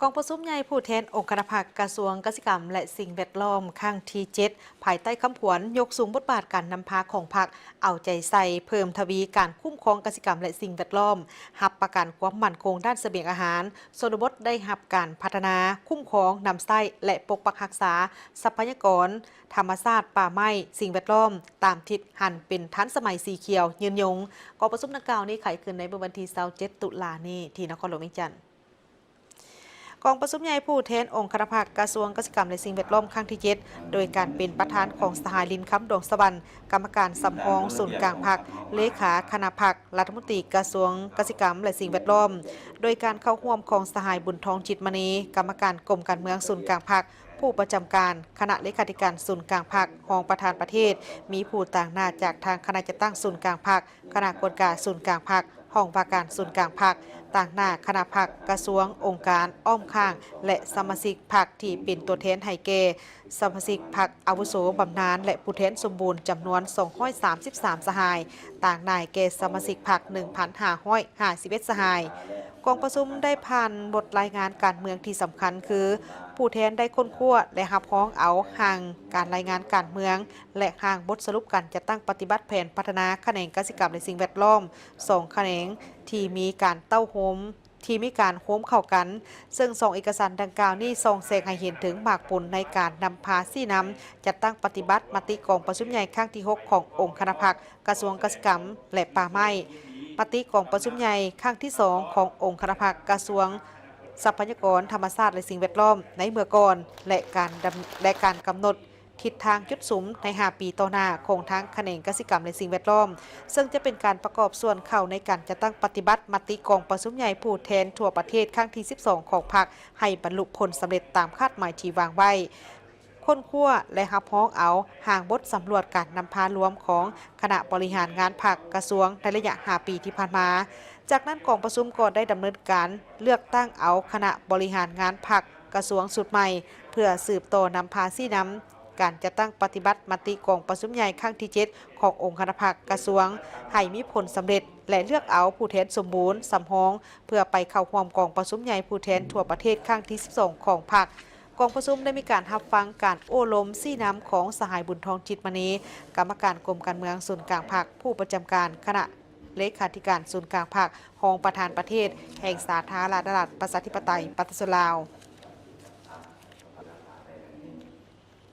ກອງປະຊຸມໃຫຍ່ຜູ້ແທນອົງຄະນະພັກກະຊວງກະສິກຳ ແລະ ສິ່ງແວດລ້ອມ ຄັ້ງທີເຈັດ ພາຍໃຕ້ຄຳຂວັນ ຍົກສູງບົດບາດການນຳພາຂອງພັກ, ເອົາໃຈໃສ່ເພີ່ມທະວີການຄຸ້ມຄອງກະສິກຳ ແລະ ສິ່ງແວດລ້ອມ, ຮັບປະກັນຄວາມໝັ້ນຄົງດ້ານສະບຽງອາຫານ, ຊົນນະບົດໄດ້ຮັບການພັດທະນາ, ຄຸ້ມຄອງ, ນຳໃຊ້ ແລະ ປົກປັກຮັກສາຊັບພະຍາກອນທຳມະຊາດ, ປ່າໄມ້, ສິ່ງແວດລ້ອມ ຕາມທິດຫັນເປັນທັນສະໄໝ, ສີຂຽວ, ຍືນຍົງ. ກອງປະຊຸມດັ່ງກ່າວນີ້ໄຂຂຶ້ນໃນມື້ວັນທີຊາວເຈັດ ຕຸລານີ້ ທີ່ນະຄອນຫຼວງວຽງຈັນ. ກອງປະຊຸມໃຫຍ່ຜູ້ແທນອົງຄະນະພັກກະຊວງກະສິກຳ ແລະ ສິ່ງແວດລ້ອມ ຄັ້ງທີເຈັດ ໂດຍການເປັນປະທານຂອງສະຫາຍ ລິນຄຳ ດວງສະຫວັນ ກຳມະການສຳຮອງສູນກາງພັກ, ເລຂາຄະນະພັກ, ລັດຖະມົນຕີກະຊວງກະສິກຳ ແລະ ສິ່ງແວດລ້ອມ, ໂດຍການເຂົ້າຮ່ວມຂອງສະຫາຍ ບຸນທອງ ຈິດມະນີ ກຳມະການກົມການເມືອງສູນກາງພັກ, ຜູ້ປະຈຳການຄະນະເລຂາທິການສູນກາງພັກ, ຮອງປະທານປະເທດ, ມີຜູ້ຕາງໜ້າຈາກທາງຄະນະຈັດຕັ້ງສູນກາງພັກ, ຄະນະກວດກາສູນກາງພັກ, ຫ້ອງວ່າການສູນກາງພັກ, ຕາງໜ້າຄະນະພັກ, ກະຊວງ, ອົງການ, ອ້ອມຂ້າງ ແລະ ສະມາຊິກພັກທີ່ເປັນຕົວແທນໃຫ້ແກ່ສະມາຊິກພັກອາວຸໂສບຳນານ ແລະ ຜູ້ແທນສົມບູນ ຈຳນວນສອງຮ້ອຍສາມສິບສາມສະຫາຍ, ຕາງໜ້າແກ່ສະມາຊິກພັກໜຶ່ງພັນຫ້າຮ້ອຍຫ້າສິບເອັດສະຫາຍ. ກອງປະຊຸມໄດ້ຜ່ານບົດລາຍງານການເມືອງທີ່ສຳຄັນຄື ຜູ້ແທນໄດ້ຄົ້ນຄວ້າ ແລະ ຮັບຮອງເອົາຮ່າງການລາຍງານການເມືອງ ແລະ ຮ່າງບົດສະຫຼຸບການຈັດຕັ້ງປະຕິບັດແຜນພັດທະນາຂະແໜງກະສິກຳ ແລະ ສິ່ງແວດລ້ອມ ສອງຂະແໜງທີ່ມີການເຕົ້າໂຮມ ທີ່ມີການໂຮມເຂົ້າກັນ, ເຊິ່ງສອງເອກະສານດັ່ງກ່າວນີ້ສ່ອງແສງໃຫ້ເຫັນເຖິງໝາກຜົນໃນການນຳພາຊີ້ນຳຈັດຕັ້ງປະຕິບັດມະຕິກອງປະຊຸມໃຫຍ່ຄັ້ງທີຫົກຂອງອົງຄະນະພັກກະຊວງກະສິກຳ ແລະ ປ່າໄມ້, ມະຕິກອງປະຊຸມໃຫຍ່ຄັ້ງທີສອງຂອງອົງຄະນະພັກກະຊວງຊັບພະຍາກອນທຳມະຊາດ ແລະ ສິ່ງແວດລ້ອມໃນເມື່ອກ່ອນ ແລະ ການດຳ ແລະ ການກຳນົດ ທິດທາງຈຸດສຸມໃນຫ້າປີຕໍ່ໜ້າຂອງທາງຂະແໜງກະສິກຳ ແລະ ສິ່ງແວດລ້ອມ, ເຊິ່ງຈະເປັນການປະກອບສ່ວນເຂົ້າໃນການຈັດຕັ້ງປະຕິບັດມະຕິກອງປະຊຸມໃຫຍ່ຜູ້ແທນທົ່ວປະເທດຄັ້ງທີສິບສອງຂອງພັກ ໃຫ້ບັນລຸຜົນສຳເລັດຕາມຄາດໝາຍທີ່ວາງໄວ້. ຄົ້ນຄວ້າ ແລະ ຮັບຮອງເອົາຮ່າງບົດສຳຫຼວດການນຳພາລວມຂອງຄະນະບໍລິຫານງານພັກກະຊວງໃນໄລຍະຫ້າປີທີ່ຜ່ານມາ. ຈາກນັ້ນ ກອງປະຊຸມກໍໄດ້ດຳເນີນການເລືອກຕັ້ງເອົາຄະນະບໍລິຫານງານພັກ ກະຊວງຊຸດໃໝ່ ເພື່ອສືບຕໍ່ນຳພາຊີ້ນຳການຈັດຕັ້ງປະຕິບັດມະຕິກອງປະຊຸມໃຫຍ່ຄັ້ງທີເຈັດຂອງອົງຄະນະພັກກະຊວງໃຫ້ມີຜົນສຳເລັດ ແລະ ເລືອກເອົາຜູ້ແທນສົມບູນສຳຮອງ ເພື່ອໄປເຂົ້າຮ່ວມກອງປະຊຸມໃຫຍ່ຜູ້ແທນທົ່ວປະເທດຄັ້ງທີສິບສອງຂອງພັກ. ກອງປະຊຸມໄດ້ມີການຮັບຟັງການໂອ້ລົມຊີ້ນຳຂອງສະຫາຍ ບຸນທອງ ຈິດມະນີ ກຳມະການກົມການເມືອງສູນກາງພັກ, ຜູ້ປະຈຳການຄະນະເລຂາທິການສູນກາງພັກ, ຮອງປະທານປະເທດແຫ່ງສາທາລະນະລັດ ປະຊາທິປະໄຕ ປະຊາຊົນລາວ.